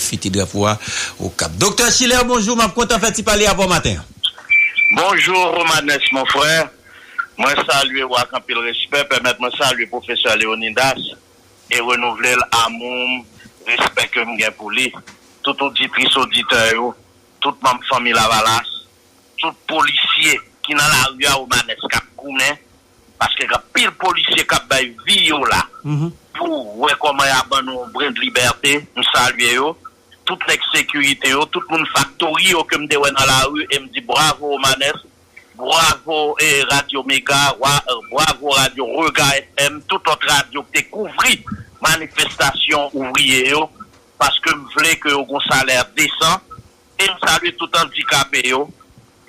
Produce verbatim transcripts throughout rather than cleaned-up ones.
fete drapo a Okap. Doktè Schiller, bonjou, m ap kontan fè ti pale avè w maten an. Bonjou, Romanes, mon frè. Mwen salye w ak anpil respè. Pèmèt mwen salye pwofesè Leonidas e renouvle l amou m, respè ke m gen pou li. Tout oditris, oditè yo, tout manm fanmi Lavalas, tout polisye ki nan lari a, Romanes, k ap goumen, paske gen anpil polisye k ap bay vi yo la pou wè kòman y a ban nou yon bren de libète. M salye yo. Tout nèg sekirite yo, tout moun faktori yo ke m te wè nan lari, e m di bravo Romanes, bravo, eh, Radyo Mega, wa- eh, bravo Radyo Rega F M, tout lòt radyo ki te kouvri manifestasyon ouvriye yo, paske m vle ke yo gon salè desan, e m salye tout andikape yo,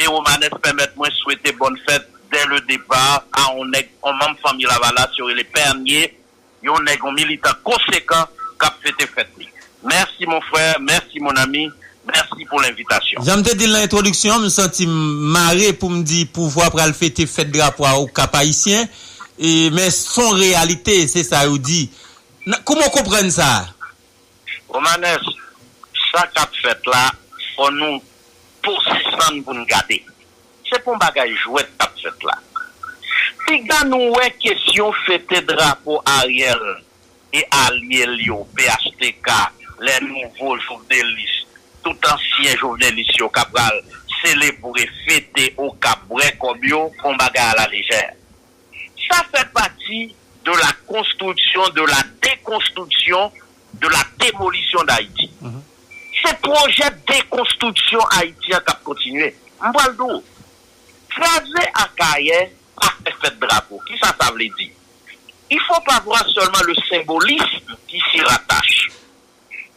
e Romanes pèmèt mwen swete bòn fèt dè le depar a yon nèg, yon manm fanmi Lavalas, yo rele Pènye, yon nèg, yon militan konsekan k ap fete fèt li. Mèsi, mon frè, mèsi, mon ami, mèsi pou lenvitasyon. Jan m te di l nan entwodiksyon an, m santi m mare pou m di pouvwa pral fete fèt drapo a Okap ayisyen, e, men s on reyalite, se sa yo di. Nan, kòman w konprann sa? Romanes, sa k ap fèt la, fò nou poze san n pou n gade. Se pa yon bagay jwèt k ap fèt la. Piga nou wè kesyon fete drapo Ariel e alye l yo, P H T K, Les Nouveaux Jovenelistes, tout ansyen jovenelis yo k ap pral selebre, fete Okap, bwè kòb yo, fè yon bagay alalejè. Sa fè pati de la construction, de la déconstruction, de la démolition d'Haïti. Se pwojè dekonstriksyon Ayiti an k ap kontinye. M pral di w, kraze Akayè pa fè fèt drapo. Kisa sa vle di? Il faut pas voir seulement le symbolisme qui s'y rattache.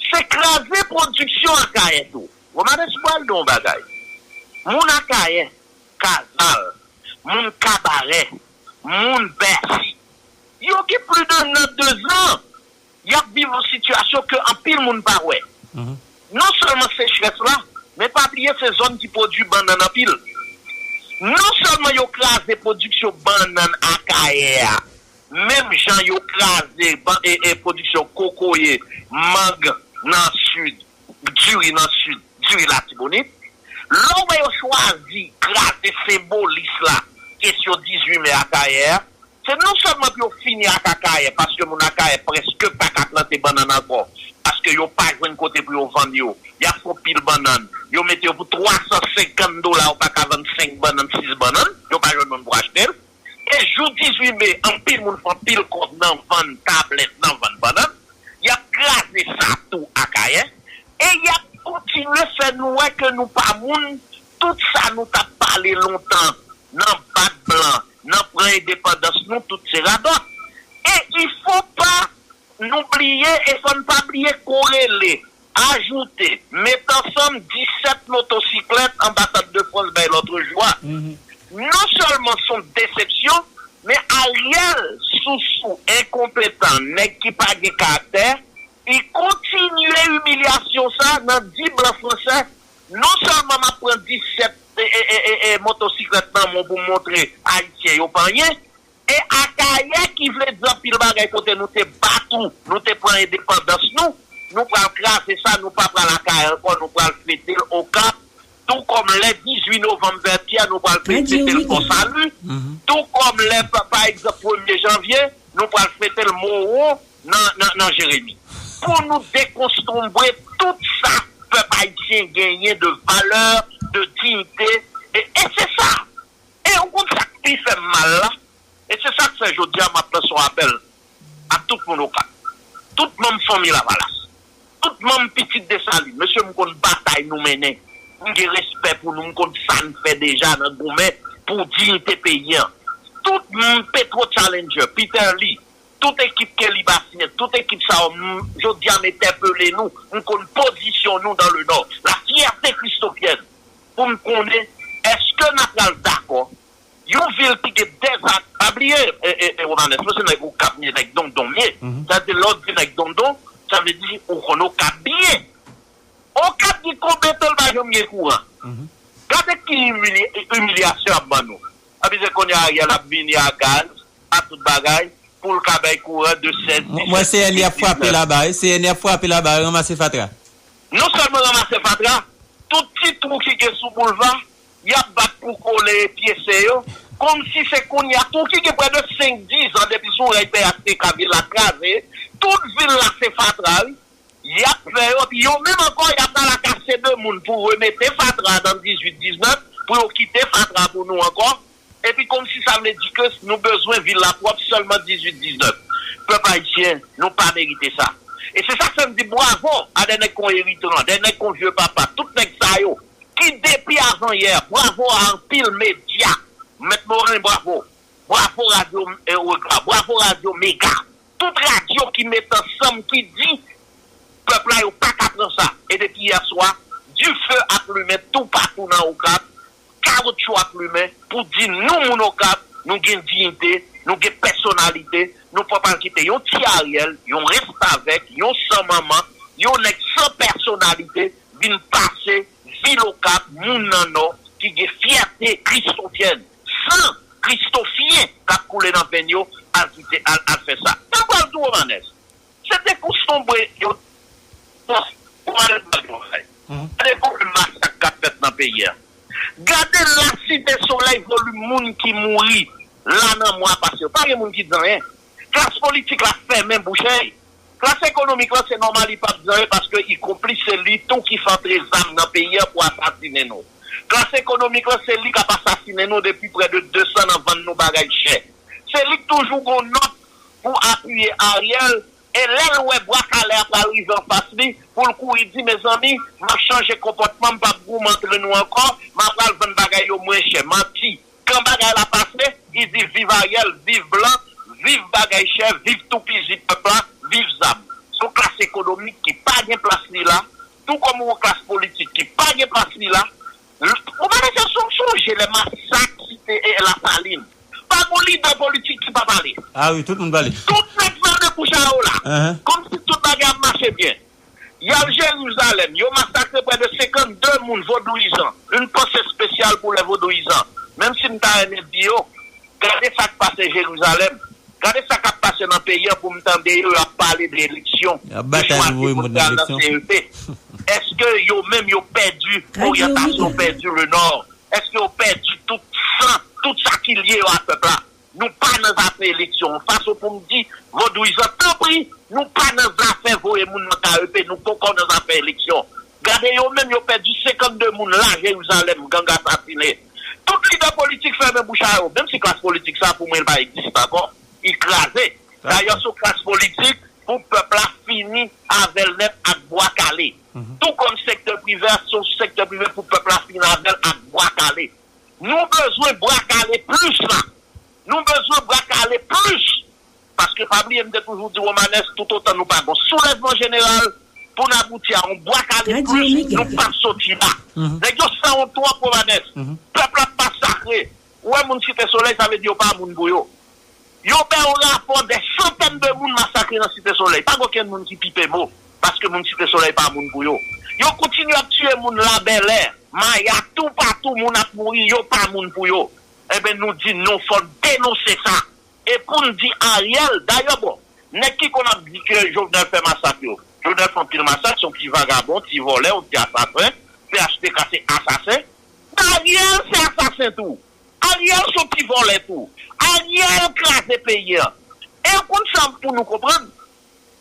Se kraze pwodiksyon Akayè tou. Romanes, m pral di w yon bagay. Moun Akayè, Kazal, moun Kabarè, moun Bèsi, yo gen plis de nan dezan y ap viv yon sitiyasyon ke anpil moun pa wè. Non sèlman sechrès la, men pa bliye se zòn ki pwodui bannann anpil. Non sèlman yo kraze pwodiksyon bannann Akayè a, menm jan yo kraze ban- e, e pwodiksyon kokoye, mang nan sid, diri nan sid, diri Latibonit. Lè w wè yo chwazi kraze senbolis la, kesyon dizuit me Akayè a, se non sèlman pou yo fini ak Akayè, paske moun Akayè prèske pa ka plante bannann ankò, paske yo pa jwenn kote pou yo vann yo. Y ap fè yon pil bannann, yo mete yo pou twa san senkant dola, ou pa ka vann senk bannann, sis bannann, yo pa jwenn moun pou achte l. E jou dizuit me, anpil moun fè anpil kòb nan vann tablèt, nan vann bannann. Y ap kraze sa tou Akayè. E y ap kontinye fè nou wè ke nou pa moun. Tout sa nou t ap pale lontan, nan bat blan, nan pran endepandans nou, tout se radòt. E il faut pas nou bliye, e fò n pa bliye korele, ajoute, met ansanm disèt motosiklèt Anbasad de Frans bay lòt jou a. Non sèlman s on desepsyon, men Ariel, sousou, enkonpetan, nèg ki pa gen karaktè, li kontinye imilyasyon sa nan di blan fransè, non sèlman m ap pran disèt e, e, e, e, e, motosiklèt nan men w pou m montre Ayisyen yo pa anyen, e Akayè ki vle di anpil bagay kote nou te bat ou, nou te pran endepandans nou, nou pral kraze sa, nou pa pral Akayè ankò, nou pral fete l Okap, tou kòm lè dizuit novanm Vètyè, nou pral fete l Fò Sali, tou kòm lè, pa, pa egzanp, premye janvye, nou pral fete l Mowon nan, nan, nan Jeremi. Pou nou dekonstwonbre tout sa pèp ayisyen genyen de valè, de diyite, e, e se sa. E ou konn sa k pi fè m mal la? E se sa k fè jodi a m ap lanse yon apèl a tout moun Okap, tout manm fanmi Lavalas, tout manm pitit Desalin. Mesye, m konn batay nou mennen. M gen respè pou nou, m konn sa n fè deja nan goumen pou diyite peyi an. Tout moun, Petro Challenger, Peter Lee, tout ekip Kelly Bastien, tout ekip sa yo, m, jodi a m entèpele nou, m konn pozisyon nou dans le Nord, la fierté christopienne, pou m konnen èske n a pral dakò yon vil ki gen dèzak, pa bliye, e, e, e, Romanes, mwen se nèg Okap m ye, nèg Dondon m ye. Sa vle di lè w di nèg Dondon, sa vle di ou konn Okap byen. Okap gen konbyen tan l pa janm gen kouran? Gade ki imili- imilyasyon y ap ban nou. Epi se kounye a Ariel ap vini a gaz, a tout bagay, pou l ka bay kouran de sèz, disèt, dizuit, diznèf. Mwen, se N Y ap frape laba, wi. Se N Y ap frape laba, wi, ranmase fatra. Non sèlman ranmase fatra, tout ti twou ki gen sou boulva, y ap bat pou kole e pyese yo, kòmsi se kounye a, twou ki gen prè de senk, diz an depi sou rèy P H T K vil la kraze, tout vil la se fatra, wi. Y ap fè yo, epi yo menm ankò, y ap al akase de moun pou remete fatra nan dizuit diznèf, pou yo kite fatra pou nou ankò. Epi kòmsi sa vle di ke nou bezwen vil la pwòp sèlman dizuit diznèf. Pèp ayisyen, nou pa merite sa. E se sa k fè m di bwavo a de nèg kon Eritran, de nèg kon Vye Papa, tout nèg sa yo ki depi avanyè, bwavo a anpil medya, Mèt Morin, bwavo, bwavo Radyo Regra, bwavo Radyo Mega, tout radyo ki met ansanm, ki di pèp la yo pa ka pran sa. E depi yè swa, dife ap limen toupatou nan Okap, kawotchou ap limen pou di nou moun Okap, nou gen diyite, nou gen pèsonalite, nou pa pral kite yon ti Ariel, yon restavèk, yon san manman, yon nèg san pèsonalite vin pase vil Okap, moun nan Nò ki gen fyète kristofyèn, san kristofyen k ap koule nan venn yo, al kite, al, al fè sa. Sa m pral di w, Romanes, se te konstonbre yo. Bon, pou ale pral travay. Gade konbyen masak k ap fèt nan peyi a. Gade Lasite Solèy, volim moun ki mouri la nan mwa pase yo. Pa gen moun ki di anyen. Klas politik la fèmen bouch l. Klas ekonomik la, se nòmal, li p ap di anyen paske li konplis, se li tou ki fè antre zam nan peyi a pou asasinen nou. Klas ekonomik la, se li k ap asasinen nou depi prè de de san an, vann nou bagay chè. Se li k toujou gon nòt pou apiye Ariel, e lè l wè bwa kale a pral rive anfas li, pou l kouri di, mezanmi, m ap chanje konpòtman, m p ap goumen antre nou ankò, m ap pral vann bagay yo mwen chè. Manti. Kan bagay la pase, li di, viv Ariel, viv blan, viv bagay chè, viv toupizi pèp la, viv zam. Se yon klas ekonomik ki pa gen plas li la, tou kòm yon klas politik ki pa gen plas li la. Ou pa nesesè sonje lè masak Site e Lasalin. Pa gon lidè politik ki pa pale. Ah wi, tout moun pale. Tout nèg fèmen bouch a yo la. Kòmsi tout bagay ap mache byen. Y al Jerizalèm, yo masakre prè de senkannde moun vodouyizan, une pensée spéciale pour les vodouyizan. Menm si m ta renmen di yo, gade sa k pase Jerizalèm, gade sa k ap pase nan peyi a pou m tande yo, y ap pale de eleksyon, de chwazi moun pral nan C E P. Èske yo menm yo pèdi oryantasyon, pèdi le nò? Èske yo pèdi tout san, tout sa ki lye yo a pèp la? Nou pa nan zafè eleksyon. Yon fason pou m di vodouyizan, tanpri, nou pa nan zafè voye moun nan K E P, nou poko nan zafè eleksyon. Gade yo menm, yo pèdi senkannde moun la Jerizalèm, gang asasinen. Tout lidè politik fèmen bouch a yo, menm si klas politik sa pou mwen li pa egziste ankò, li kraze. Dayè se yon klas politik pou pèp la fini avè l nèt ak bwa kale. Tou kòm sektè prive a, se yon sektè prive pou pèp la fini avè l ak bwa kale. Nou bezwen bwa kale plis la. Nou bezwen bwa kale plis. Paske pa bliye m te toujou di Romanes, toutotan nou pa gon soulèvman jeneral pou n abouti a yon bwa kale plis, nou p ap soti la. Nèg yo sanwont twòp, Romanes. Pèp la ap masakre. Ou wè moun Site Solèy, sa vle di yo pa moun pou yo. Yo bay yon rapò de santèn de moun masakre nan Site Solèy. Pa gen okenn moun ki pipe mo, paske moun Site Solèy pa moun pou yo. Yo kontinye ap tiye moun la Bèlè, Maya, toupatou moun ap mouri, yo pa moun pou yo. Enben, nou di non, fò n denonse sa. E pou n di Ariel, dayè, bon, nèg ki konn ap di ke Jovenel fè masak yo. Jovenel fè anpil masak, se yon ti vagabon, ti vòlè, yon ti asasen. P H T K se asasen. Ariel se asasen tou. Ariel se yon ti vòlè tou. Ariel kraze peyi a. E w konn sa pou nou konprann?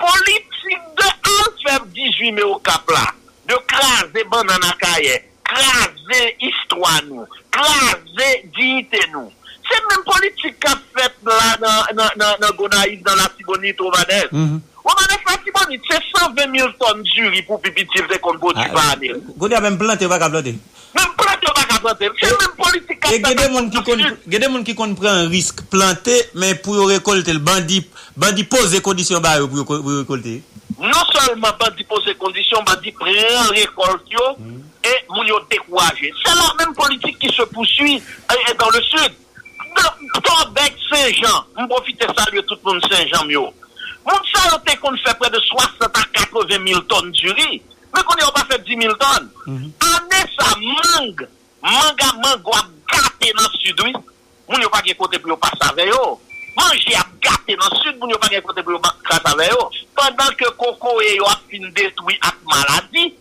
Politik de al fè dizuit me Okap la, de kraze bannann Akayè, kraze istwa nou, kraze diyite nou. Se menm politik k ap fèt la nan, nan, nan, nan Gonayiv, nan Latibonit, Romanès. Romanès, Latibonit, se san ven mil tòn diri pou pi piti l te konn pwodui pa ane. Kounye a menm plante yo pa ka plante. Menm plante yo pa ka plante. Se menm politik k ap fèt la. E gen de moun ki konn, gen de moun ki konn pran risk plante, men pou yo rekòlte l, bandi, bandi poze kondisyon ba yo pou yo, pou yo rekòlte. Non sèlman bandi poze kondisyon, bandi pran rekòlt yo, e moun yo dekouraje. C'est la même politique qui se poursuit, euh, dans le sud. Tòbèk, Senjan, m pwofite salye tout moun Senjan m yo. Moun sa yo te konn fè prè de swasant a katreven mil tòn diri, men kounye a yo pa fè dis mil tòn. Ane sa, mang, manga, mango ap gate nan sid, wi. Moun yo pa gen kote pou yo pase avè yo. Manje ap gate nan sid, moun yo pa gen kote pou yo pa-, pase avè yo. Pandan ke kokoye yo ap fin detwi ak maladi,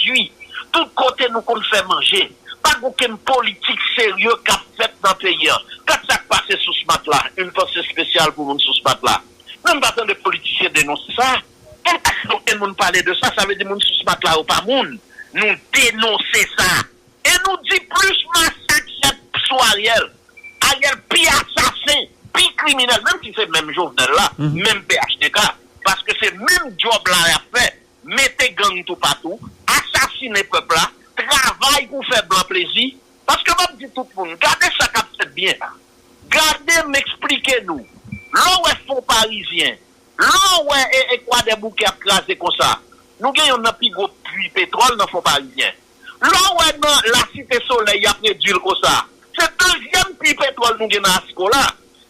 pwodui. Tout kote nou konn fè manje. Pa gen okenn politik serye k ap fèt nan peyi a. Gad sa k pase sous matla, yon fòs espesyal pou moun sous matla. Men m pa tande politisyen denonse sa. M pa tande okenn moun pale de sa. Sa vle di moun sous matla yo pa moun. Nou denonse sa. E nou di plis masak fèt sou Ariel. Ariel pi asasen, pi kriminèl, menm si se menm Jovenel la, menm P H T K. Paske se menm djòb la y ap fè. Mete gang toupatou, asasinen pèp la, travay pou fè blan plezi. Paske m ap di tout moun, gade sa k ap fèt byen la. Gade m eksplike nou. Lè w wè fon parizyen, lè w wè e, e Kwadèboukè ap kraze konsa, nou gen youn nan pi gwo pwi petwòl nan fon parizyen. Lè w wè nan Lasite Solèy y ap redui l konsa, se dezyèm pwi petwòl nou gen nan Asko la.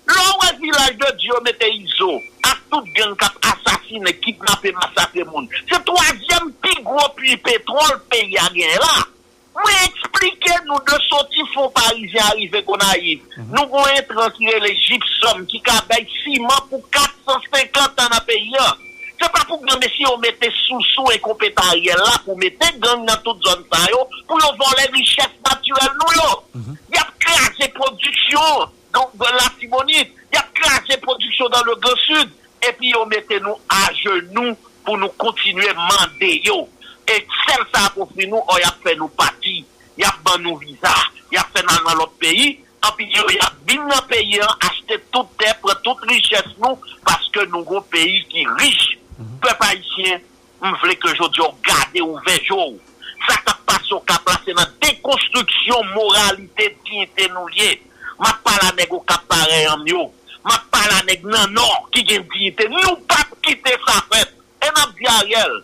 Lè w wè Vilaj de Dye yo mete Izo ak tout gang k ap asasinen, kidnape, masakre moun, se twazyèm pi gwo pwi petwòl peyi a genyen la. Mwen eksplike nou de soti fon parizyen a rive Gonayiv. Nou gen yon entran ki rele Jipsòm ki ka bay siman pou kat san senkant an nan peyi a. Se pa pou granmesi yo mete sousou enkonpetan Ariel la pou mete gang nan tout zòn sa yo pou yo vòlè richès natirèl nou yo. Y ap kraze pwodiksyon nan Latibonit, y ap kraze pwodiksyon dans le Grand Sud, epi yo mete nou ajenou pou nou kontinye mande yo. E sèl sa y ap ofri nou, o y ap fè nou pati, y ap ban nou viza, y ap fè n al nan lòt peyi, anpi yo y ap vin nan peyi an, achte tout tè, pran tout richès nou, paske nou gon peyi ki rich. Pèp ayisyen, m vle ke jodi a w gade ouvè je w. Sa k ap pase Okap la, se nan dekonstriksyon moralite, diyite nou l ye. M ap pale a nèg Okap parèy an m yo. M ap pale a nèg nan Nò ki gen diyite. Nou p ap kite sa fèt. E n ap di Ariel,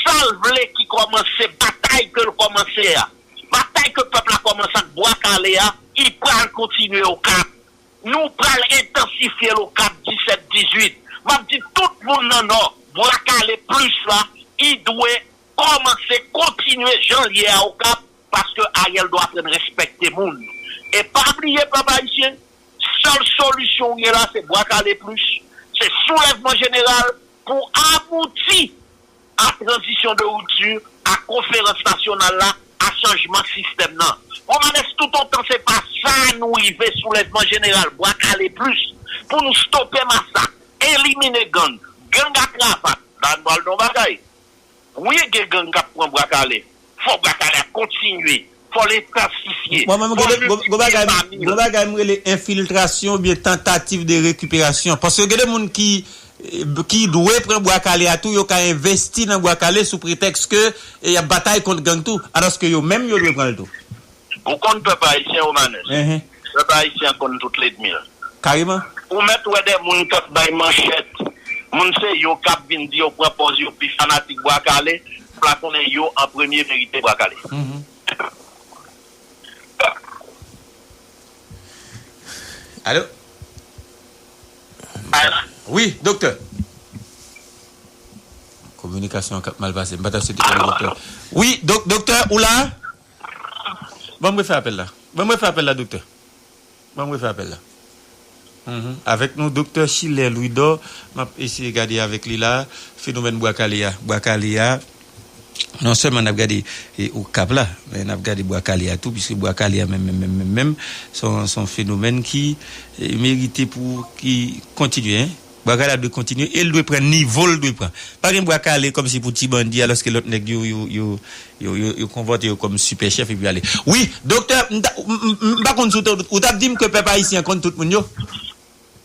sa l vle ki kòmanse, batay ke l kòmanse a, batay ke pèp la kòmanse ak Bwa Kale a, li pral kontinye Okap. Nou pral entansifye l Okap disèt dizuit. M ap di tout moun nan Nò, Bwa Kale plis la, li dwe kòmanse, kontinye jan l ye a Okap, paske Ariel dwe aprann respekte moun. E pa bliye, pèp ayisyen, sèl solisyon w gen la, se Bwa Kale plis, se soulèvman jeneral pou abouti a tranzisyon de ripti, a konferans nasyonal la, a chanjman sistèm nan. Romanes, toutotan se pa sa nou rive soulèvman jeneral, Bwa Kale plis, pou nou stope masak, elimine gang, gang a kravat, la n pral nan bagay. Wi, gen gang k ap pran Bwa Kale. Fò Bwa Kale a kontinye. Fò l entansifye. Mwen menm, gade, gon bagay, gon bagay m rele enfiltrasyon oubyen tantativ de rekiperasyon. Paske gen de moun ki, ki dwe pran Bwa Kale a tou, yo ka envesti nan Bwa Kale sou pretèks ke, e, y ap batay kont gang tou, alòske yo menm yo dwe pran l tou. Ou konn pèp ayisyen, Romanes? Pèp ayisyen konn tout lènmi l. Kareman. Ou mèt wè de moun k ap bay manchèt, moun se yo k ap vin di yo pran pòz yo pi fanatik Bwa Kale, pèp la konnen yo an premye merite Bwa Kale. Alo? Wi, doktè. Kominikasyon an k ap mal pase. M pa ta swete pale doktè. Wi, dok-, doktè, ou la? Ban m refè apèl la. Ban m refè apèl la, doktè. Ban m refè apèl la. Mhm. Avèk nou, doktè Schiller Louidor, m ap eseye gade avèk li la, fenomèn Bwa Kale a. Bwa Kale a, non sèlman n ap gade, e, Okap la, men n ap gade Bwa Kale a tou, piske Bwa Kale a menm, menm, menm, menm, menm, se yon, se yon fenomèn ki, e, merite pou ki kontinye, en. Bwa Kale a dwe kontinye e l dwe pran nivo l dwe pran. Pa gen Bwa Kale kòmsi pou ti bandi, alòske lòt nèg yo, yo, yo, yo, yo, yo konvòte yo kòm sipè chèf epi ale. Wi, doktè, m ta, m, m, m pa konn si w t, ou t ap di m ke pèp ayisyen konn tout moun yo?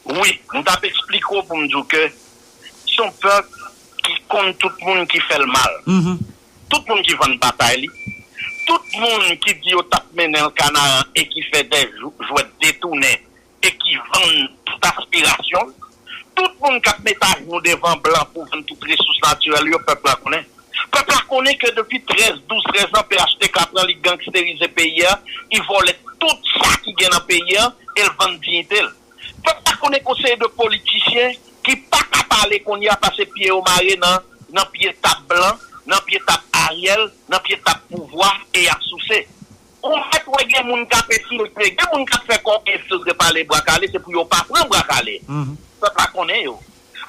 Wi, m t ap eksplike w pou m di w ke se yon pèp ki konn tout moun ki fè l mal. Mhm. Tout moun ki vann batay li. Tout moun ki di yo t ap mennen l Kanaran e ki fè de jou-, jwèt detounen e ki vann tout aspirasyon l. Tout moun k ap met ajnou devan blan pou vann tout resous natirèl yo, pèp la konnen. Pèp la konnen ke depi trèz, douz, trèz an, P H T K pran li gangsterize peyi a, li vòlè tout sa ki gen nan peyi a, e l vann diyite l. Pèp la konnen konseye de politisyen ki pa ka pale kounye a pase pye yo mare nan, nan pye tab blan, nan pye tab Ariel, nan pye tab pouvwa e y ap souse. Ou mèt wè gen moun k ap enfiltre, gen moun k ap fè kòk enfiltre pale Bwa Kale, se pou yo pa pran Bwa Kale. Mhm. Pèp la konnen yo.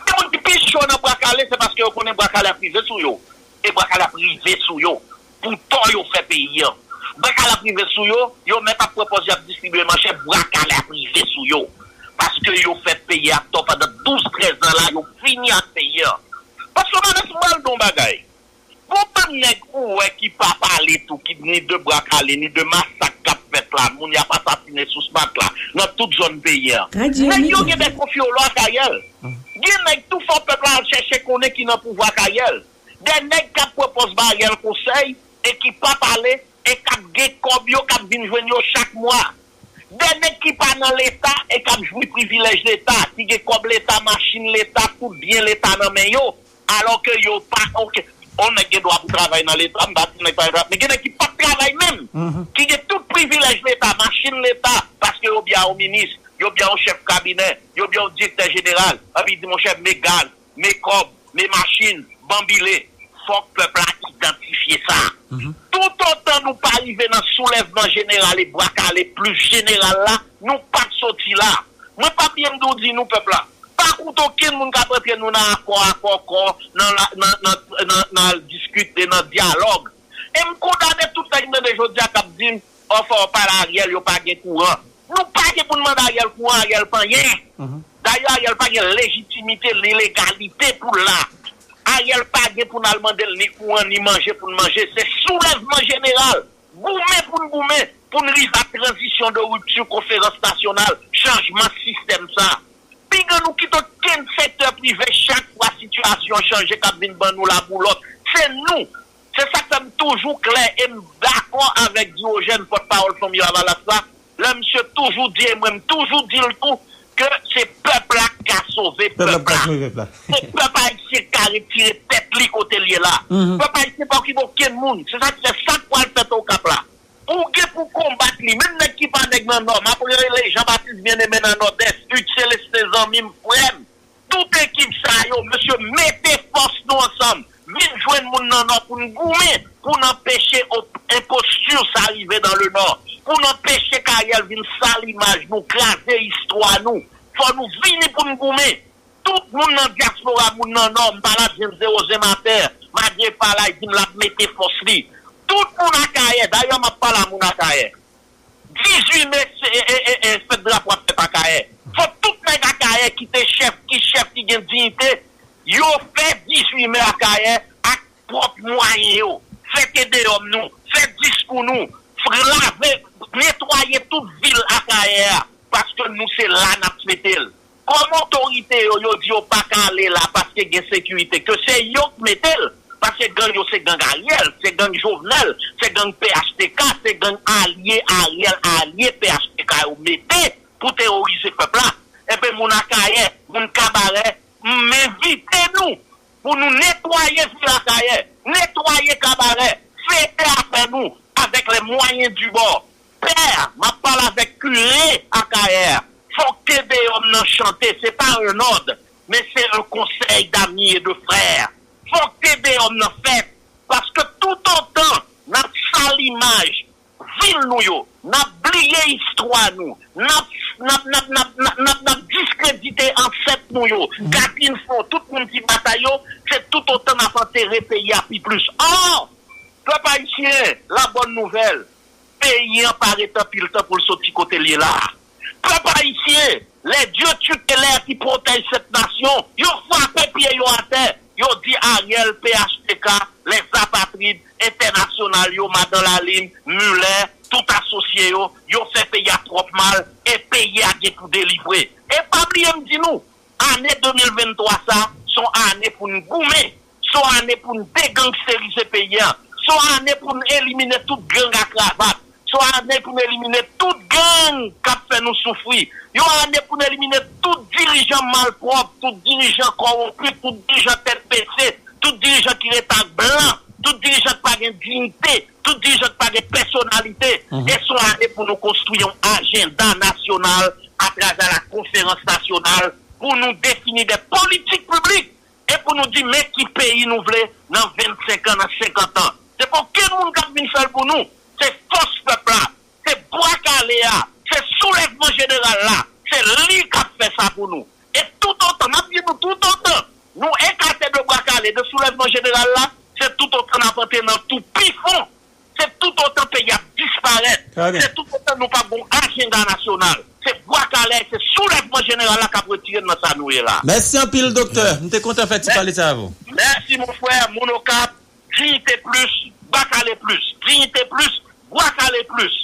Gen moun ki pi cho nan Bwa Kale, se paske yo konnen Bwa Kale ap rive sou yo. E Bwa Kale ap rive sou yo. pou tò yo fè peyi an. Bwa kale ap rive sou yo, yo mèt ap pran pòz y ap distribye manchè, bwa kale ap rive sou yo. Paske yo fè peyi a tò pandan douz trèz an la, yo fini ak peyi an. Paske, Manès, m pral di w yon bagay. Gon bann nèg ou wè ki pa pale tou, ki ni de bwa kale, ni de masak k ap fèt la, moun y ap asasinen sou smat la, nan tout zòn peyi an. Nèg yo gen de konfyolo ak Ariel. Gen nèg tou fò pèp la al chèche konnen ki nan pouvwa ak Ariel. De nèg k ap pran pòz ba Ariel konsèy e ki pa pale e k ap gen kòb yo k ap vin jwenn yo chak mwa. De nèg ki pa nan Leta e k ap jwi privilèj Leta, ki gen kòb Leta, machin Leta, tout byen Leta nan men yo, alò ke yo pa, oke, yon nèg gen dwa pou travay nan Leta, m pa di nèg pa gen dwa, men gen nèg ki p ap travay menm, ki gen tout privilèj Leta, machin Leta, paske yo byen yon minis, yo byen yon chèf kabinè, yo byen yon direktè jeneral, epi di, monchè, men gaz, men kòb, men machin, banbile. Fòk pèp la idantifye sa. Toutotan nou pa rive nan soulèvman jeneral e bwa kale plis jeneral la, nou p ap soti la. Mwen p ap byen di w di nou pèp la. Pa koute okenn moun k ap antre nou nan akò, akò, kò, nan, la- nan, nan, nan, nan al diskite, nan dyalòg. E m kondane tout nèg m tande jodi a k ap di m, o fò w pale Ariel, yo pa gen kouran. Nou pa gen pou n mande Ariel kouran, Ariel pa anyen. Dayè, Ariel pa gen lejitimite ni legalite pou l la. Ariel pa gen pou n al mande l ni kouran, ni manje pou n manje. Se soulèvman jeneral. Goumen pou n goumen, pou n rive a tranzisyon de ripti, konferans nasyonal, chanjman sistèm sa. Pinga nou kite okenn sektè prive, chak fwa sitiyasyon chanje, k ap vin ban nou laboulòt. Se nou. Se sa k fè m toujou klè e m dakò avèk Diogène, pòtpawòl Fanmi Lavalas la, lè misye toujou di, e mwen m toujou di l tou, ke se pèp la k ka sove pèp la. Se pèp ayisyen k ka retire tèt li kote l ye la. Pèp ayisyen pa okipe okenn moun. Se sa k fè sa k pral fèt Okap la. Ou gen pou konbat li. Menm nèg ki pa nèg nan Nò, m ap rele Jean Baptiste Bien-Aimé nan Nòdès, Hugues Célestin zanmi m, frè m. Tout ekip sa yo, mesye, mete fòs nou ansanm. Vin jwenn moun nan Nò pou n goumen, pou n anpeche op- enpostir sa rive dans le Nord, pou n anpeche Ariel vin sal imaj nou, kraze istwa nou. Fò nou vini pou n goumen. Tout moun nan dyaspora, moun nan Nò, m pale ak James Rosematè, malgre pa la, li di m l ap mete fòs li. Tout moun Akayè, dayè m ap pale a moun Akayè. Dizuit me, se e, e, e, e, fèt drapo ap fèt Akayè. Fò tout nèg Akayè ki te chèf, ki chèf, ki gen diyite, yo fè dizuit me Akayè ak pwòp mwayen yo. Fè tedeyòm nou, fè diskou nou, f- lave, netwaye tout vil Akayè a, paske nou se la n ap fete l. Kòm otorite yo, yo di yo pa ka ale la paske gen sekirite, ke se yo k mete l. Paske gang yo se gang Ariel, se gang Jovenel, se gang P H T K, se gang alye Ariel, alye P H T K yo mete pou teworize pèp la. Enben moun Akayè, moun Kabarè, m envite nou pou nou netwaye vil Akayè, netwaye Kabarè, fete avè nou avèk les moyens du bord. Pè, m ap pale avèk kire Akayè. Fòk tedeyòm nan chante, se pa un ordre, men se un conseil d'amis et de frères. Fòk tedeyòm nan fèt, paske toutotan n ap sal imaj vil nou yo, n ap bliye istwa nou, n ap, n ap, n ap, n ap, n ap, n ap, n ap diskredite ansèt nou yo, Katriyèm Fwon, tout moun ki batay yo, se toutotan n ap antere peyi a pi plis. Ò, pèp ayisyen, la bòn nouvèl, peyi an pa ret anpil tan pou l soti kote l ye la a. Pèp ayisyen, les dieux tutélaires qui protègent cette nation, yo frape pye yo atè, yo di Ariel, P H T K, les apatrides, entènasyonal yo, Madan Lalin, Muller, tout asosye yo, yo fè peyi a twòp mal, e peyi a gen pou delivre. E pa bliye m di nou, ane de mil venntwa sa, se yon ane pou n goumen, se yon ane pou n deganngsterize peyi a, se yon ane pou n elimine tout gang a kravat, se yon ane pou n elimine tout gang k ap fè nou soufri, yon ane pou n elimine tout dirijan malpwòp, tout dirijan kòwonpi, tout dirijan tèt bese, tout dirijan ki ret ak blan, tout dirijan ki pa gen diyite, tout dirijan ki pa gen pèsonalite. E se yon ane pou nou konstwi yon ajanda nasyonal atravè la konferans nasyonal pou nou defini de politik piblik e pou nou di men ki peyi nou vle nan vennsenk an, nan senkant an. Se pa okenn moun k ap vin fè l pou nou. Se fòs pèp la, se bwa kale a, se soulèvman jeneral la, se li k ap fè sa pou nou. E toutotan, m ap di nou, toutotan nou ekate de bwa kale, de soulèvman jeneral la, se toutotan n ap antre nan twou pi fon disparèt. Se toutotan nou p ap gen yon ajanda nasyonal. Se Bwa Kale, se soulèvman jeneral la k ap retire n nan sa nou ye la. Mèsi anpil, doktè. M te kontan fè ti pale sa avè w. Mèsi, mon frè. Moun Okap, Diyite Plis, Bwa Kale Plis. Diyite Plis, Bwa Kale Plis.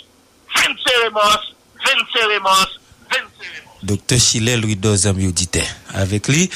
Venceremos, venceremos, venceremos. Doktè Chilè Louis Dozanm Yoditè. Avèk li,